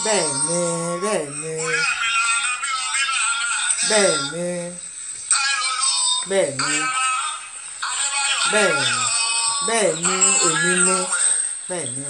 Bẹ́ẹ̀ ni, bẹ́ẹ̀ ni, bẹ́ẹ̀ ni, bẹ́ẹ̀ ni, bẹ́ẹ̀ ni, bẹ́ẹ̀ ni, èmi ni, bẹ́ẹ̀ ni.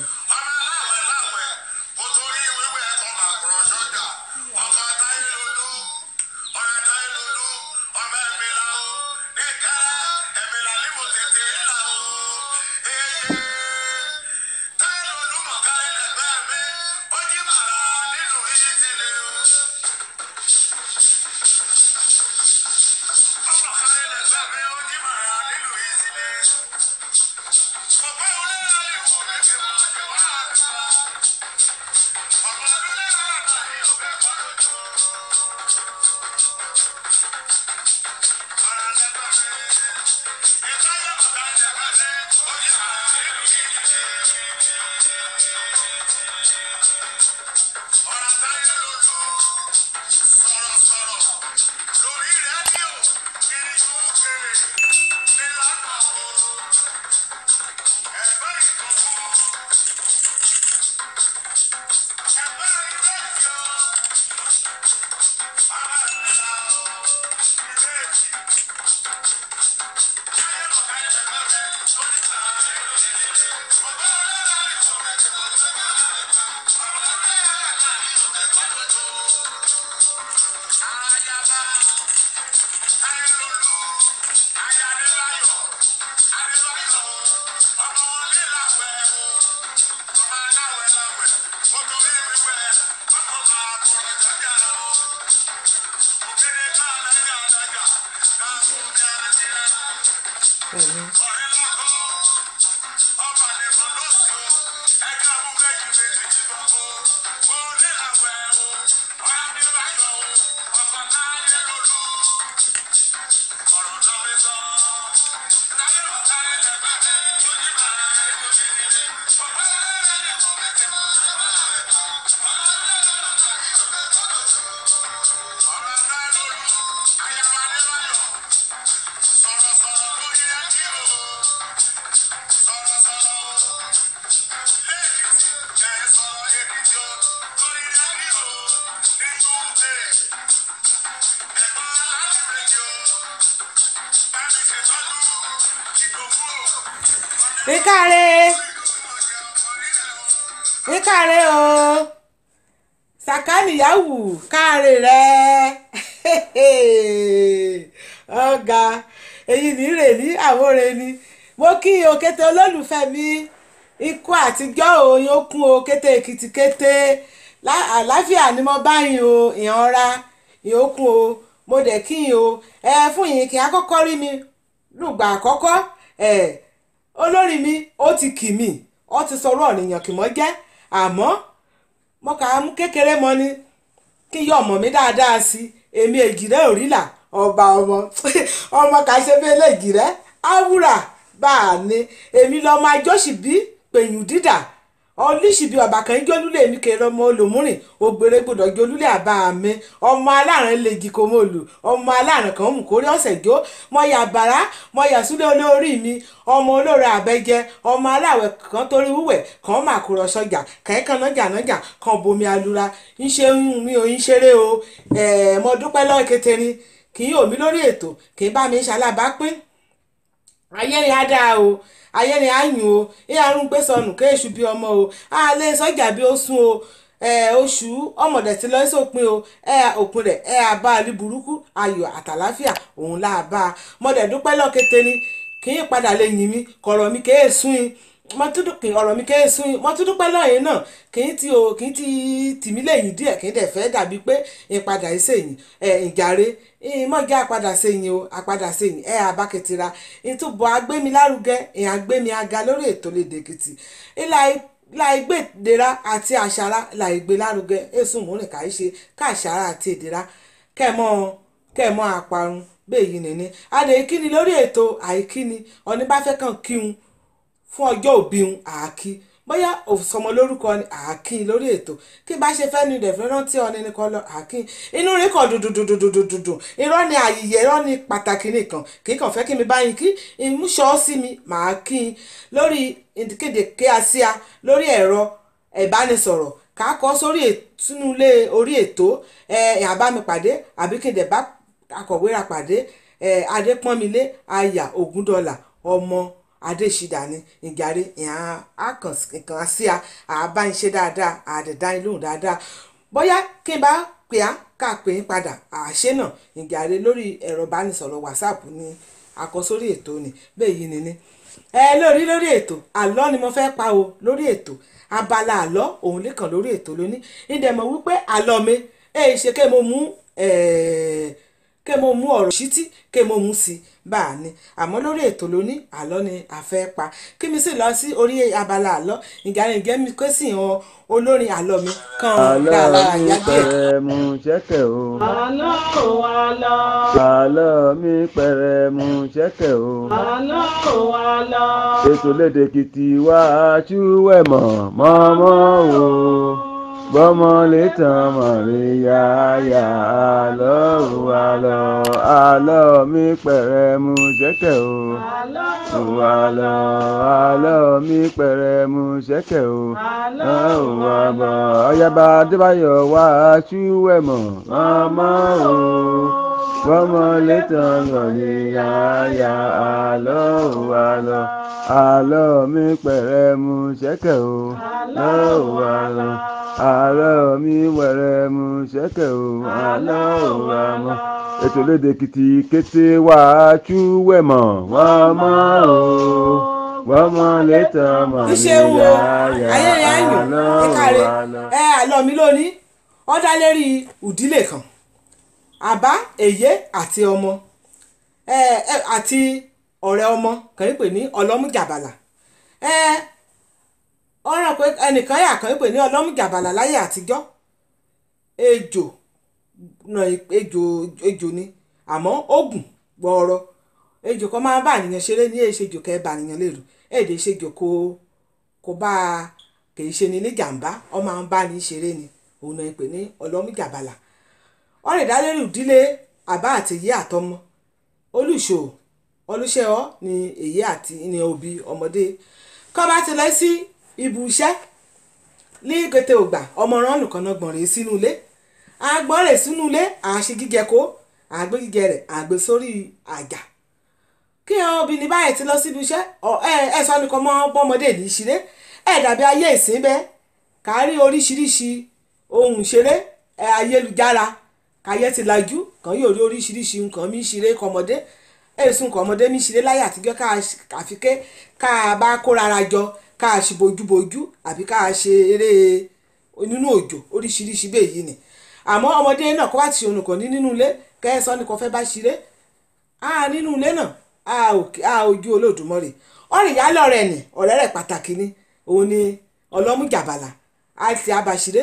Ìkàrè, ìkàrè o, sàkánìyàwó káàrè rẹ. Ọ̀gá èyí ní rè ní àwòrè ni. Mo kí òkété olólùfẹ́ mi, ikú àtijọ́ òyìn okun o, kété èkìtì kété àlàáfíà ni mo bá yín o, ìhànra ìhókun o, mo dẹ̀ kí yín o. Ẹ fún yín kí akọ́kọ́ rí mi lùgbà àkọ́kọ́. Ẹ olórí mi ó ti kì mí, ó ti sọ̀rọ̀ ọ̀nìyàn kì mọ́ jẹ́, àmọ́ mo kà á mú kékeré mọ́ ni kí yọ ọmọ mi dáadáa sí. Èmi èjìrẹ́ òrìlà ọba ọmọ ọmọ kà ṣe bí eléjìrẹ́ áwúrà bá a ní. Èmi lọ́mọ ajóṣìbí pèyùn dídà olùṣìbí ọba kan jólúlé, èmi kèrè ọmọ olùmúrìn ògbèrè gbọdọ̀ jólúlé àbá mi. Ọmọ aláàrán lè jì kò mọ olù, ọmọ aláàrán kan mú kórí ọ̀sẹ̀ jó. Mọ yà bàrá, mọ yà súlé olórí mi, ọmọ olóore àbẹ́jẹ, ọmọ aláwẹ̀ kan torí wúwẹ̀ kan mà kúrọ̀ sọjà kẹ́kàn nájà nájà kan bomi alura. Ń ṣe ń mi ò ń ṣeré o. Mo dúpẹ́ lọ́ọ́ kékeré kì í òmí lórí ètò, kì í bá mi ṣalábàápín. Ayé ni á dáa o, ayé ni á yùn o, ìyá arún gbé sọnù kéèṣù bí ọmọ o, á lé sọ́jà bí ó sún o. Oṣù ọmọdé ti lọ sópin o, òpin rẹ̀ ẹ àbá àlí burúkú ayọ̀ àtàláfíà òun là bá a. Mọ̀dẹ̀ dúpẹ́ lọ́kété ni kì í padà lè yìn mí kọ̀rọ̀ mi kéèsùn yín, ọ̀rọ̀ mi kéèsùn yín. Mo tún dúpẹ́ lọ́yìn náà kì í ti o, kì í ti tì mí lẹ́yìn díẹ̀, kì í dẹ̀ fẹ́ dàbí pé ìpadà ìsèyìn ìjàre ìmọ̀já àpadà sẹ́yìn o, àpadà sẹ́yìn ẹ̀ àbákẹ́tìra ìtúbọ̀ agbémi lárugẹ, ìhàn agbémi aga lórí ètò lédè Èkìtì láì gbèdéra àti àṣàrà láì gbé lárugẹ. Èsùn múrin kàí ṣe káàṣàrà àti èdèrà kẹ́ẹ̀mọ́ kẹ́ẹ̀mọ́ àparun bẹ́ẹ̀ yìí nìní. Adé ìkíni lórí ètò àìkíni ọ̀ní bá fẹ́ kàn kíhun fún ọjọ́ òbí hun àákí, bóyá òsọmọ lórúkọ ni àákín lórí ètò kí bá ṣe fẹ́ ni dẹ̀fẹ́ rántí ọ̀ni ni kọ́ lọ àákín. Inú rẹ̀ kàn dùdùdùdùdùdù, irọ́ ni àyíyẹ, irọ́ ni pàtàkì nìkan kì í kàn fẹ́ kí mi bá yín kí ìmúṣọ́ sí mi màá kí n lórí ìkéde kíásíá lórí ẹ̀rọ ìbánisọ̀rọ̀. Ká kọ́ sórí sínú ilé orí ètò ẹ àbá mi pàdé àbí kí n dẹ̀ bá akọ̀wé ra pàdé Adépọ́nmilé Aya Ògúndọ̀là ọmọ Adéṣídà ni ìjàre ìhàn àkàn sí a àbá ń ṣe dáadáa àdẹ̀dá lóhùn dáadáa bóyá kí n bá pè á ká pè é padà àṣẹ náà ìjàre lórí ẹ̀rọ ìbánisọ̀rọ̀ WhatsApp ni àkọsórí ètò ni bẹ́ẹ̀ yìí ni ní ẹ lórí lórí ètò àlọ́ ni mo fẹ́ pa o lórí ètò abala àlọ́ òun lè kàn lórí ètò lónìí ìdẹ̀mọ̀ wípé àlọ́ mi ẹ ṣe kí mo mú kí mo mú ọ̀rọ̀ ṣítí kí mo mú sí bá a ní àmọ́ lórí ètò lónìí àlọ́ ni a fẹ́ pa kí mi sì lọ sí orí abala àlọ́ ìgbà mi kó sì hàn olórin àlọ́ mi kan dára àlọ́ mi yá díẹ̀. pẹ̀rẹ̀ mú ṣẹ́kẹ̀ o. Àlọ́ ò àlọ́. Àlọ́ mi pẹ̀rẹ̀ mú ṣẹ́kẹ̀ o. Àlọ́ ò àlọ́. Ètò lédè Èkìtì wá aṣúwẹ̀ mọ̀ mọ́mọ́ o. Bọ́mọ létan mọ̀ rí yáyà àlọ́ ò àlọ́. Àlọ́ mi pẹ̀rẹ̀ mú ṣẹ́kẹ̀ o. Àlọ́ ò Àlọ́ àlọ́ mi pẹ̀rẹ̀ mú ṣẹ́kẹ̀ o. Àlọ́ ò Àbọ̀ ọ̀yàbá Adébáyọ̀ wá aṣúwẹ̀ mọ̀ mọ́mọ́ o. Bọ́mọ létan mọ̀ rí yáyà àlọ́ ò àlọ́. Àlọ́ mi pẹ̀rẹ̀ mú ṣẹ́kẹ̀ o. Àlọ́ ò àlọ́. Àlọ́ mi wẹ̀rẹ̀ mú ṣẹ́kẹ̀ o. Àlọ́ ò àmọ́. Ètò lédè Èkìtì kété wá aṣúwẹ̀ mọ̀ mọ́mọ́ o. Bọ́mọ létan mọ̀ rí Iṣẹ́ wo yáyà ayé rẹ̀ á yùn àlọ́ ẹ ò káre àlọ́. Ẹ àlọ́ mi lónìí ó dá lérí ìdílé kan àbá èyé àti ọmọ ẹ ẹ àti ọ̀rẹ́ ọmọ kàn ń pè ní ọlọ́mújàbàlà ẹ ọ̀rọ̀ pé ẹnìkan yà kàn ń pè ní ọlọ́mújàbàlà láyé àtijọ́ ejò na ejò ejò ni àmọ́ oògùn gbọ́ọ̀rọ̀ ejò kan máa ń bá àníyàn ṣeré ní èṣejò kẹ́ bá àníyàn lérò èdè ṣejò kó kó bá a kì í ṣe ní ní jàǹbá ọ máa ń bá ní ṣeré ni òun náà ń pè ní ọlọ́mújàbàlà ọ̀rẹ́ ìdálérò ìdílé àbá àti ìyá àtọmọ olùṣò olùṣẹ́ọ́ ni èyí àti ní òbí ọmọdé kọ́ bá ti lọ sí ibu iṣẹ́ ní kété ògbà ọmọ rán nìkan náà gbọ̀n rèé sínú ilé àgbọ̀n rèé sínú ilé àṣe gígẹ kó àgbé gígẹ rẹ̀ àgbé sórí àjà kí àwọn obìnrin báyìí ti lọ síbi iṣẹ́ ẹ ẹ sọ nìkan mọ́ bọ́mọdé ní í ṣeré ẹ dàbí ayé ìsín bẹ́ẹ̀ kárí oríṣiríṣi ohun ìṣeré ẹ ayélujára káyé ti lajú kàn yóò rí oríṣiríṣi nǹkan mi ṣeré kọmọdé èsùn kọmọdé mi ṣeré láyé àtijọ́ ká àfikẹ́ ká bá kórara jọ ká ṣe bojúbojú àbí ká ṣe eré nínú òjò oríṣiríṣi bẹ́ẹ̀ yìí ni àmọ́ ọmọdé náà kó bá ti ṣe òun nìkan ní nínú ilé kẹ́sọ́ nìkan fẹ́ bá ṣeré a nínú ilé náà a a ojú Olódùmarè ọ̀rẹ́ ìyá lọ́rẹ̀ ni ọ̀rẹ́ rẹ̀ pàtàkì ni òun ni ọlọ́mújàbàlà àti abàṣíré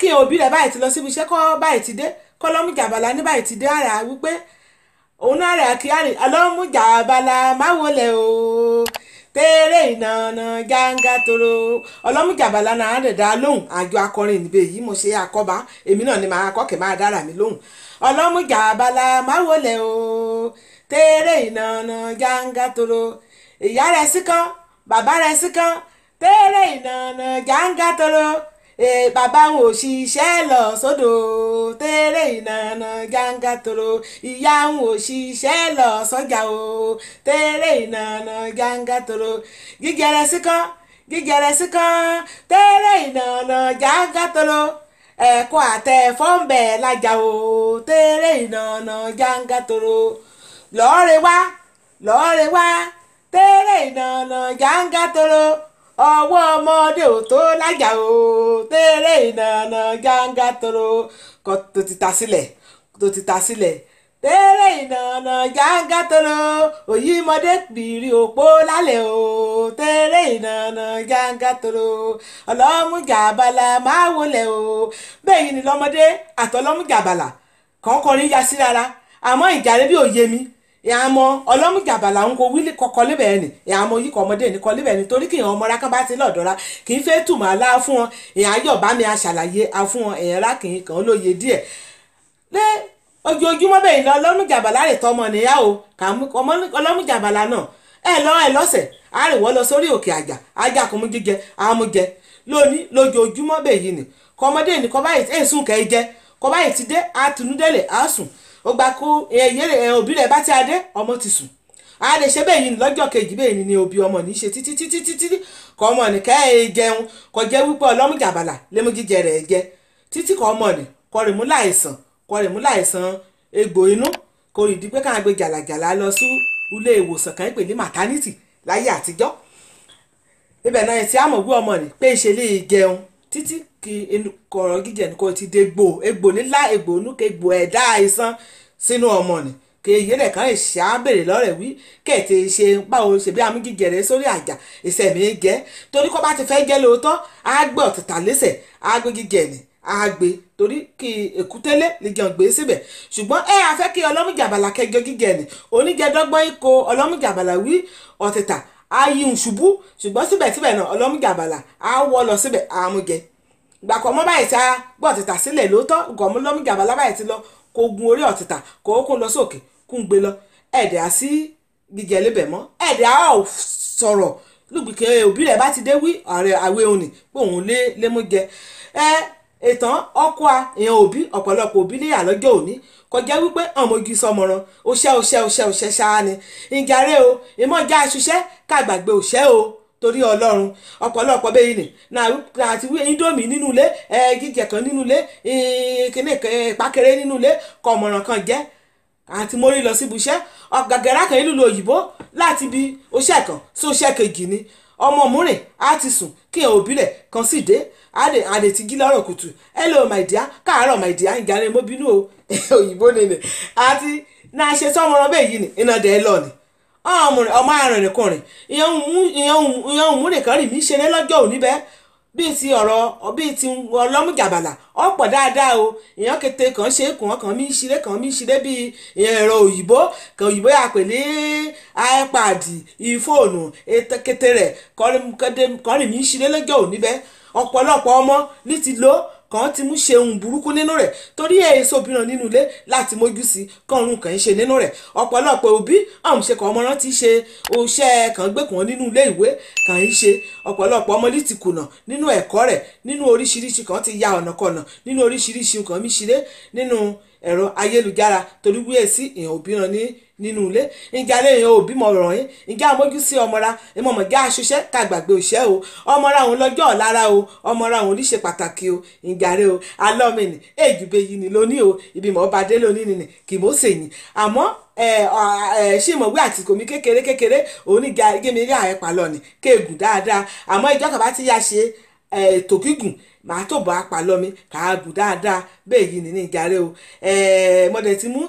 kí òbí rẹ̀ báyìí ti lọ síbi iṣẹ́ kọ́ báyìí ti dé kọ́ ọlọ́mújàbàlà ní báyìí ti dé ara wípé òun náà rẹ̀ kí àrè ọlọ́mújàbàlà má wọlé o tẹ́rẹ̀ ìnànà jáńgá toro ọlọ́mújàbàlà náà rẹ̀ dá lóhùn àjọ akọrin níbẹ̀ yìí mo ṣe àkọ́bá èmi náà ni màá kọ́kẹ́ máa dára mi lóhùn ọlọ́mújàbàlà má wọlé o tẹ́rẹ̀ ìnànà jáńgá toro ìyá rẹ̀ sí kan bàbá rẹ̀ sí kan tẹ́rẹ̀ ìnànà jáńgá toro bàbá wọn ò ṣiṣẹ́ lọ sódò tẹ́rẹ̀ ìnànà jáńgá toro ìyá wọn ò ṣiṣẹ́ lọ sọ́jà o tẹ́rẹ̀ ìnànà jáńgá toro gígẹrẹ sí kan gígẹrẹ sí kan tẹ́rẹ̀ ìnànà jáńgá toro ẹ̀kọ́ àtẹ fọ́ǹbẹ̀ lájà o tẹ́rẹ̀ ìnànà jáńgá toro lọ́ọ̀rẹ́ wá lọ́ọ̀rẹ́ wá tẹ́rẹ̀ ìnànà jáńgá toro ọwọ́ ọmọdé ò tó lájà o tẹ́rẹ̀ ìnànà jáńgá toro kọ́ tó ti ta sílẹ̀ tó ti ta sílẹ̀ tẹ́rẹ̀ ìnànà jáńgá toro òyìnbọdé pìrì òpó lálẹ́ o tẹ́rẹ̀ ìnànà jáńgá toro ọlọ́mújàbàlà máa wọlé o bẹ́ẹ̀ yìí ni lọ́mọdé àtọlọ́mújàbàlà kọ́kọ́rin ya sí rárá àmọ́ ìjà rẹ bí òye mi ìyàmọ ọlọ́mújàbàlà ń kó wílì kọkọ lébẹ̀ ẹni ìyàmọ yìí kọ ọmọdé ní kọ lébẹ̀ ẹni torí kí ìyàn ọmọ rákàn bá ti lọ́dọ̀ọ́ra kì í fẹ́ tùmọ̀ alá fún wọn ìyàn ayọ̀ bá mi aṣàlàyé a fún wọn ìyàn rá kì í kàn ó lóye díẹ̀ lé ojoojúmọ́ bẹ́ẹ̀ lọ ọlọ́mújàbàlà rè tọmọ nìyá o kà mú ọlọ́mújàbàlà náà ẹ lọ ẹ lọ́sẹ̀ àrèwọ́ lọ sórí òkè àjà ajá kò mú jíjẹ àmújẹ lónìí lójoojúmọ́ bẹ́ẹ̀ yìí ni kọ́mọdé ní kọ́ báyìí èsùn kẹ́ ẹ jẹ kọ́ báyìí ti dé àtúndélé àsùn ó gba kó ẹyẹ òbí rẹ̀ bá ti adé ọmọ ti sùn a lè ṣe bẹ́ẹ̀ yìí lọ́jọ́ kejì bẹ́ẹ̀ ni òbí ọmọ ní ṣe títí títí títí kọ́ ọmọ ní kẹ́ ẹ jẹun kọ́ jẹ́ wípé ọlọ́mújàbàlà lémú jíjẹ rẹ̀ jẹ títí kọ́ ọmọ ní kọ́ rè mú láìsàn kọ́ rè mú láìsàn egbò inú kò rí di pé káwọn gbé jàlàjàlà lọ sí ilé ìwòsàn kan pè ní maternity láyé àtijọ́ ibẹ̀ náà ti àmọ̀ wí ọmọ ní pé ṣe lè jẹun títí kí kọ̀rọ̀ jíjẹ ní kò ti dé egbò egbò nílá egbò inú kegbò ẹ̀dá àìsàn sínú ọmọ ní kèyí rẹ̀ kàn ṣe á bèrè lọ́rẹ̀ wí kẹ̀tẹ̀ ṣe báwo ṣe bí amújíjẹ rẹ̀ sórí àjà ìṣẹ̀mí jẹ́ torí kó bá ti fẹ́ jẹ́ lóòótọ́ á gbé ọ̀tìtà lẹ́sẹ̀ á gbé jíjẹ ní á gbé torí kí èkútélé lè jẹun gbé síbẹ̀ ṣùgbọ́n ẹ á fẹ́ kí ọlọ́mújàbàlà kẹjọ jíjẹ ní oníjẹdọ́gbọ́n ikọ̀ ọlọ́mújàbàlà wí ọ̀tìtà á yí ń ṣubú ṣùgbọ́n síbẹ̀síbẹ̀ náà ọlọ́mújàbàlà á wọ́ lọ síbẹ̀ á mú jẹ gbàkọ́ mọ́ báyìí tá gbọ́ ọ̀tìtà sílẹ̀ lóòótọ́ gọ̀mú lọ́mújàbàlà báyìí ti lọ kó gun orí ọ̀tìtà kó kún lọ sókè kún gbé lọ ẹ̀dẹ̀ á sí jíjẹ lébẹ̀ mọ́ ẹ̀dẹ̀ á ò sọ̀rọ̀ lùgbìkẹ́ òbí rẹ̀ bá ti dé wí ààrẹ àwẹ̀ òní pé òun lé lémú jẹ ẹ ìtàn ọkọ a èèyàn òbí ọ̀pọ̀lọpọ̀ òbí léyà lọ́jọ́ òní kọjá wípé ọmọ ojú sọmọràn oṣẹ́ oṣẹ́ oṣẹ́ oṣẹ́ ṣáá ni ìjàre o ìmọ̀já aṣiṣẹ́ kàgbàgbé òṣẹ́ o torí ọlọ́run ọ̀pọ̀lọpọ̀ bẹ́ẹ̀ ni náà ti wí indomie nínú ilé ẹ jíjẹ kan nínú ilé kíní ìpákéré nínú ilé kọ̀mọ̀ràn kan jẹ́ àti mórí lọ síbi iṣẹ́ ọ̀gàgàrà kan ìlú òyìnbó láti bi oṣẹ́ kan sí oṣẹ́ kejì ni ọmọ múrìn á ti sùn kí ẹ̀ òbí rẹ̀ kan sì dé àdè ti jí lọ́rọ̀ kùtù hello my dear káàárọ̀ my dear ìjàre mo bínú o òyìnbó ni ni àti náà ṣe sọmọràn bẹ́ẹ̀ yìí ni iná dẹ̀ lọ ni ọmọ arìnrìnkùnrin ìyẹn òun nìkan rìn mí ṣeré lọ́jọ́ òní bẹ́ẹ̀ bíi ti ọ̀rọ̀ bíi ti ọlọ́mújàbàlà ọ̀pọ̀ dáadáa o ìyẹn kété kan ṣe é kùn ọkàn mi ṣeré kan mi ṣeré bíi ìyẹn ẹ̀rọ òyìnbó kan òyìnbó yà pè ní ipad ìfóònù kété rẹ̀ kọrin mi ṣeré lọ́jọ́ òní bẹ́ẹ̀ ọ̀pọ̀lọpọ̀ ọmọ ní ti lò kan ti mú ṣe ohun burúkú nínú rẹ̀ torí èso obìnrin nínú ilé láti mójú sí kọrun kàn ń ṣe nínú rẹ̀ ọ̀pọ̀lọpọ̀ òbí ọ̀hún ṣe kàn ọmọ rántí ṣe oṣẹ́ kan gbé kàn nínú ilé ìwé kàn ń ṣe ọ̀pọ̀lọpọ̀ ọmọ ní ti kùnà nínú ẹ̀kọ́ rẹ̀ nínú oríṣiríṣi kan ti ya ọ̀nà kọ̀nà nínú oríṣiríṣi nǹkan mi ṣeré nínú ẹ̀rọ ayélujára torí wíyẹ̀ sí èèyàn òbí ràn ní nínú ilé ìjà lè èèyàn òbí mọ̀ ràn yín ìjà mójú sí ọmọra ìmọ̀mọ̀ já aṣoṣẹ́ ká gbàgbé òṣẹ́ o ọmọra òun lọ́jọ́ ọ̀lára o ọmọra òun níṣe pàtàkì o ìjà rẹ o alọ́mìnì èjùbẹ́ yìí ni lóní o ìbímọ ọba dé lóní nìní kì mọ́ sèyìn àmọ́ ṣé ìmọ̀wé àti kòmí kékeré kékeré òun ní gẹ́mi rí ààrẹ pàlọ́ ni kéègùn dáadáa àmọ́ ìjọ kàbá ti yá ṣe ètò gígùn màá tó bọ́ apàlọ́ mi kàágùn dáadáa bẹ́ẹ̀ yìí ní ìjàre o mọ̀dẹ̀ ti mú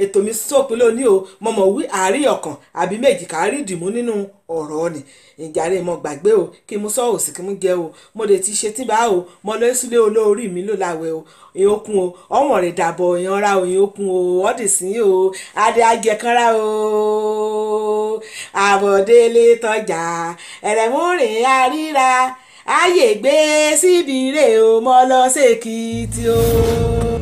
ètò mi sópin lónìí o mo mọ̀ wí àárín ọ̀kan àbí méjì kárí ìdìmú nínú ọ̀rọ̀ ni ìjàre mo gbàgbé o kí mo sọ òsì kí mo jẹ o mo lè ti ṣe tíba o mo lọ sílé olórí mi ló láwẹ o ìyókùn o ọ̀wọ̀n rẹ̀ dàbọ̀ ìyanra o ìyókùn o ọ̀dìsín o adé ajẹkanra o àbọ̀délé tọjà ẹ̀rẹ̀múrìn àríra ayé gbé síbi rè o mo lọ ṣèkìtì o.